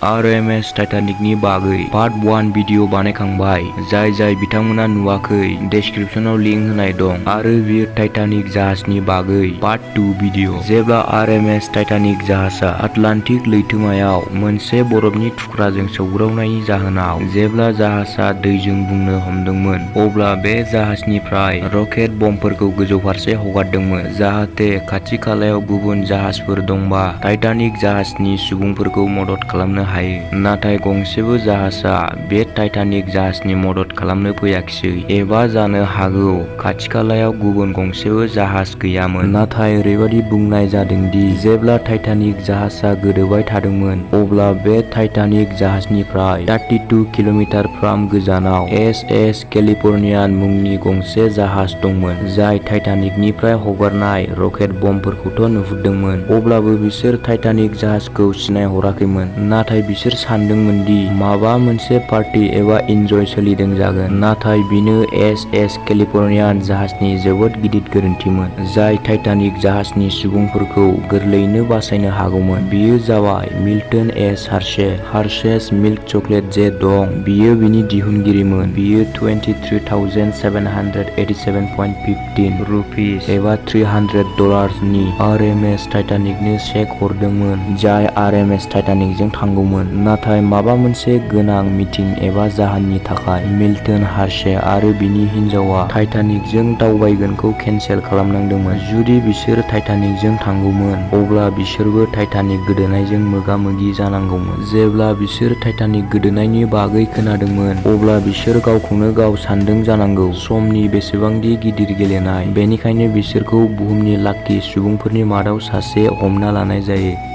RMS टाइटानिकनि बागै part 1 video बानायखांबाय। जाय बिथांमोना नुवाखै डेस्क्रिप्शनाव लिंक होनाय दं आरो बेयो टाइटानिक जाहाजनि बागै पार्ट 2 भिडिअ। जेब्ला RMS टाइटानिक जाहाजआ आटलान्टिक लैथोमायाव मोनसे बरफनि थुख्राजों सौग्रावनायनि जाहोनाव जेब्ला जाहाजआ दैजों बुंनो हमदोंमोन, अब्ला बे जाहाजनिफ्राय रकेट बमफोरखौ गोजौ फारसे हगारदोंमोन जाहाथे खाथि खालायाव गुबुन जाहाजफोर दंबा टाइटानिक जाहाजनि सुबुंफोरखौ मदद खालामनो हायो। नाथाय गंसेबो जाहाजआ बे टाइटानिक जाहाजनि मदद खालामनो फैयाखिसै, एबा जानो हागौ खाथि खालायाव गुबुन गंसेबो जाहाज गैयामोन। नाथाय ओरैबादि बुंनाय जादों दि जेब्ला टाइटानिक जाहाजआ गोदोबाय थादोंमोन, अब्ला बे टाइटानिक जाहाजनिफ्राय 32 किल'मिटारफ्राम गोजानाव SS केलिफर्नियान मुंनि गंसे जाहाज दंमोन, जाय टाइटानिकनिफ्राय हगारनाय रकेट बमफोरखौथ' नुहुरदोंमोन, अब्लाबो बिसोर टाइटानिक जाहाजखौ सिनायहराखैमोन। नाथाय बिसोर सानदोंमोन दि माबा मोनसे पार्टी एबा इनजय सोलिदों जागोन। नाथाय बेनो SS केलिफर्नियान जाहाजनि जोबोद गिदिर गोरोन्थिमोन, जाय टाइटानिक जाहाजनि सुबुंफोरखौ गोरलैयैनो बासायनो हागौमोन। बेयो जाबाय Milton S Hershey. Hershey's milk chocolate जे दं, बियो बिनि दिहुनगिरिमोन। बियो $23,787.15 रुपिस एबा $300 नि RMS टाइटानिकनो चेक हरदोंमोन, जाय RMS टाइटानिकजों थांगौमोन। नाथाय माबा मोनसे गोनां मिटिं एबा जाहोननि थाखाय मिल्टन हार्शे आरो बिनि हिनजावआ टाइटानिकजों दावबायगोनखौ केनसेल खालामनांदोंमोन। जुदि बिसोर टाइटानिकजों थांगौमोन, अब्ला बिसोरबो टाइटानिक गोदोनायजों मोगा-मोगि जानांगौमोन। जेब्ला बिसोर टाइटानिक गोदोनायनि बागै खोनादोंमोन, अब्ला बिसोर गावखौनो गाव सानदों जानांगौ, समनि बेसेबांदि गिदिर गेलेनाय, बेनिखायनो बिसोरखौ बुहुमनि लाक्की सुबुंफोरनि मादाव सासे हमना लानाय जायो।